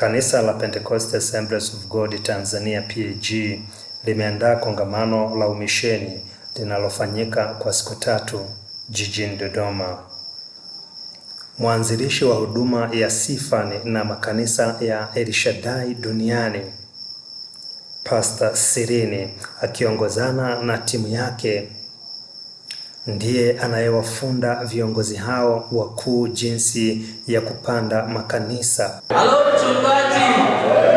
Kanisa la Pentecost Assemblies of God Tanzania PAG limeandaa kongamano la umisheni linalofanyika kwa siku 3 jijini Dodoma. Mwanzilishi wa huduma ya Sifani na makanisa ya Elshadai duniani, Pastor Sirini akiongozana na timu yake ndiye anayewafunda viongozi hao wakuu jinsi ya kupanda makanisa. Hello, mchungaji.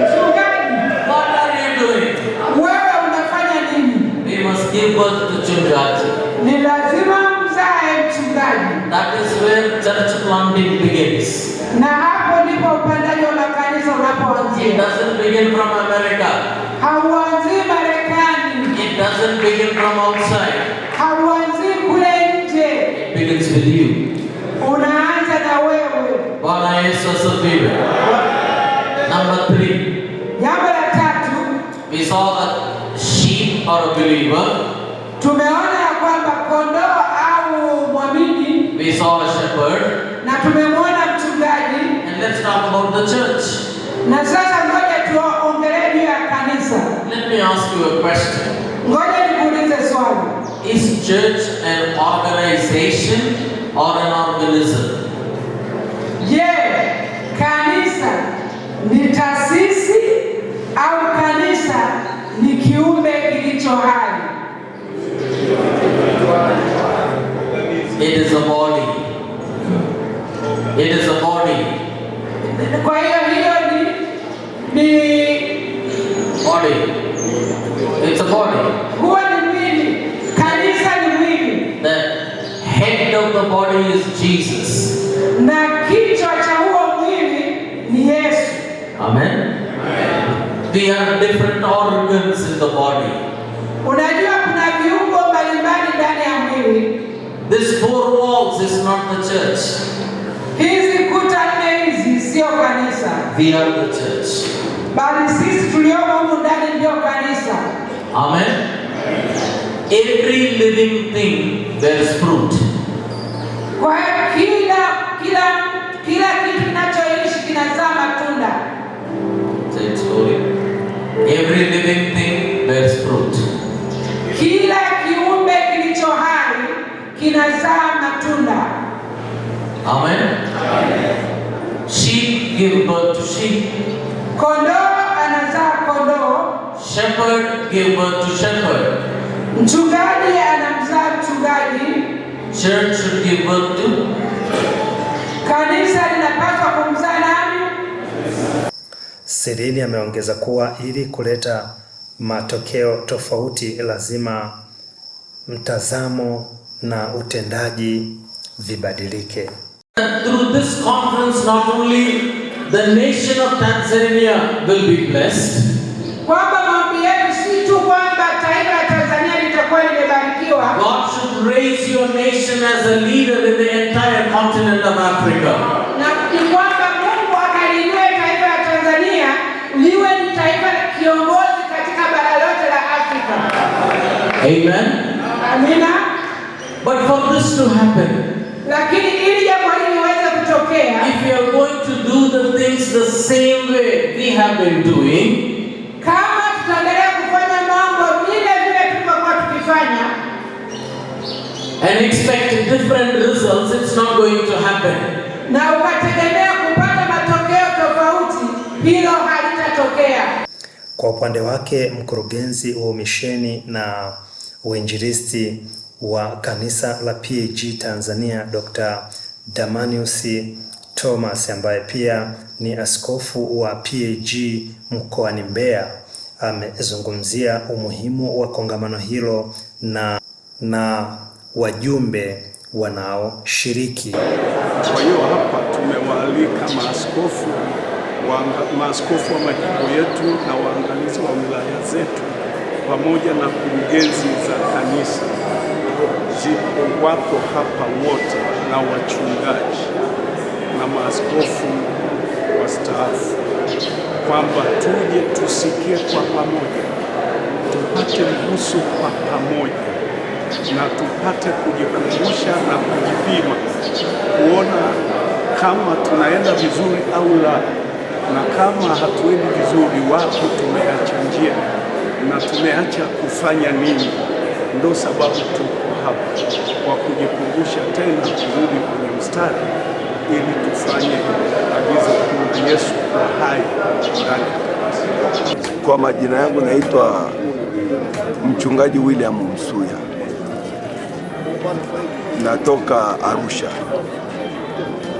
Mchungaji, What are you doing? Wewe unafanya nini? We must give birth to mchungaji. Ni lazima mzae mchungaji, That is where church planting begins. Na hapo ndipo upandaji wa makanisa It unapoanzia. Doesn't begin from America. Hauanzii Marekani, It doesn't begin from outside. Hauanzii kule nje, It begins with you. Unaanza na wewe. Bwana Yesu asifiwe. Number three, Jambo la tatu, we saw a sheep or a believer. Tumeona ya kwamba kondoo au mwamini We saw a shepherd. Na tumemwona mchungaji, And let's talk about the church. Na sasa ngoja tuongelee juu ya kanisa. Let me ask you a question. Ngoja nikuulize swali. Is church an organization or an organism? Je, kanisa ni taasisi au kanisa ni kiumbe kilicho hai? It is a body. It is a body. Kwa hiyo hiyo ni Body. It's a body. Huo ni mwili. Kanisa ni mwili. The head of the body is Jesus. Na kichwa cha huo mwili ni Yesu. Amen. We have different organs in the body. Unajua kuna viungo mbalimbali ndani ya mwili. This four walls is not the church. Hizi kuta nne hizi sio kanisa, We are the church. Bali sisi tuliomo humu ndani ndio kanisa. Amen. Every living thing bears fruit. Kwa hiyo kila kitu kinachoishi kinazaa matunda. Say it slowly. Every living thing bears fruit. Kila kiumbe kilicho hai kinazaa matunda. Amen. Sheep give birth to sheep. Kondoo anazaa kondoo, Shepherd give birth to shepherd. Mchungaji anamzaa mchungaji. Church should give birth to Kanisa linapaswa kumzaa nani? Sirini ameongeza kuwa ili kuleta matokeo tofauti lazima mtazamo na utendaji vibadilike. And through this conference, not only the nation of Tanzania will be blessed, Kwamba maombi yetu si tu kwamba taifa la Tanzania litakuwa limebarikiwa, God should raise your nation as a leader in the entire continent of Africa. Na ni kwamba Mungu akaliinue taifa la Tanzania liwe ni taifa la kiongozi katika bara lote la Afrika. Amen. Amina. But for this to happen, Lakini ili jambo hili liweze kutokea, if we are going to do the things the same way we have been doing, kama tutaendelea kufanya mambo vile vile tulivyokuwa tukifanya and expect different results, it's not going to happen. Na ukategemea kupata matokeo tofauti, hilo halitatokea. Kwa upande wake, mkurugenzi wa umisheni na uinjilisti wa kanisa la PAG Tanzania Dr. Damanius Thomas ambaye pia ni askofu wa PAG mkoani Mbeya amezungumzia umuhimu wa kongamano hilo na wajumbe wanaoshiriki. Kwa hiyo hapa tumewaalika maaskofu wa majimbo yetu na waangalizi wa wilaya zetu pamoja na kurugenzi za kanisa zipo, wapo hapa wote na wachungaji na maaskofu wastaafu, kwamba tuje tusikie kwa pamoja, tupate mguso kwa pamoja na tupate kujikumbusha na kujipima kuona kama tunaenda vizuri au la. Na kama hatuendi vizuri, wapi tumeacha njia na tumeacha kufanya nini? Ndo sababu tuko hapa kwa kujikumbusha tena kurudi kwenye mstari ili tufanye agizo kuu la Yesu kwa hai ndani ya kanisa. Kwa majina yangu naitwa Mchungaji William Msuya, natoka Arusha,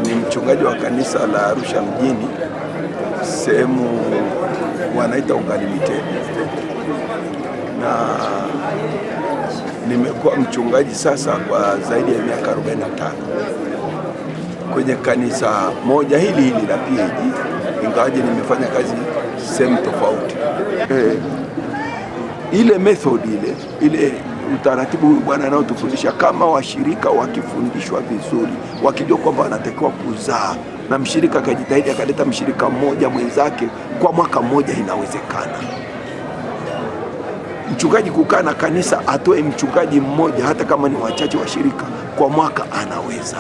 ni mchungaji wa kanisa la Arusha mjini, sehemu wanaita Ungalimited, na nimekuwa mchungaji sasa kwa zaidi ya miaka 45 kwenye kanisa moja hili hili la PAG, ingawaje nimefanya kazi sehemu tofauti. Ile method ile utaratibu huyu bwana anaotufundisha, kama washirika wakifundishwa vizuri, wakijua kwamba wanatakiwa kuzaa, na mshirika akajitahidi akaleta mshirika mmoja mwenzake kwa mwaka mmoja, inawezekana. Mchungaji kukaa na kanisa atoe mchungaji mmoja, hata kama ni wachache washirika, kwa mwaka anaweza.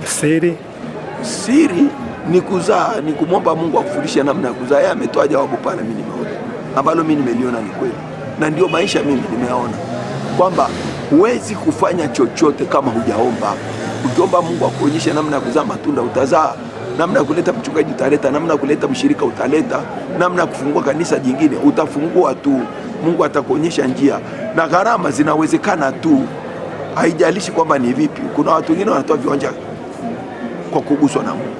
Siri Siri ni kuzaa, ni kumwomba Mungu akufundishe namna ya kuzaa. Yeye ametoa jawabu pale, mimi nimeona ambalo mimi nimeliona ni kweli, na ndio maisha mimi nimeona kwamba huwezi kufanya chochote kama hujaomba. Ukiomba Mungu akuonyeshe namna ya kuzaa matunda utazaa, namna ya kuleta mchungaji utaleta, namna ya kuleta mshirika utaleta, namna ya kufungua kanisa jingine utafungua tu. Mungu atakuonyesha njia, na gharama zinawezekana tu, haijalishi kwamba ni vipi. Kuna watu wengine wanatoa viwanja kwa kuguswa na Mungu,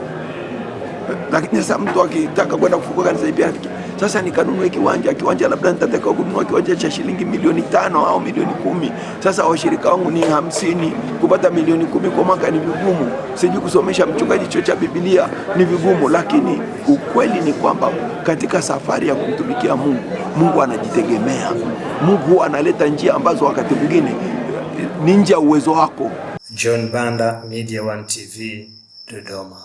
lakini sasa mtu akitaka kwenda kufungua kanisa jipya anafikiri sasa nikanunue kiwanja labda nitatakiwa kununua kiwanja cha shilingi milioni 5 au milioni 10. Sasa washirika wangu ni 50, kupata milioni 10 kwa mwaka ni vigumu. Sijui kusomesha mchungaji chuo cha Biblia ni vigumu, lakini ukweli ni kwamba katika safari ya kumtumikia Mungu, Mungu anajitegemea. Mungu huwa analeta njia ambazo wakati mwingine ni nje ya uwezo wako. John Banda, Media One TV, Dodoma.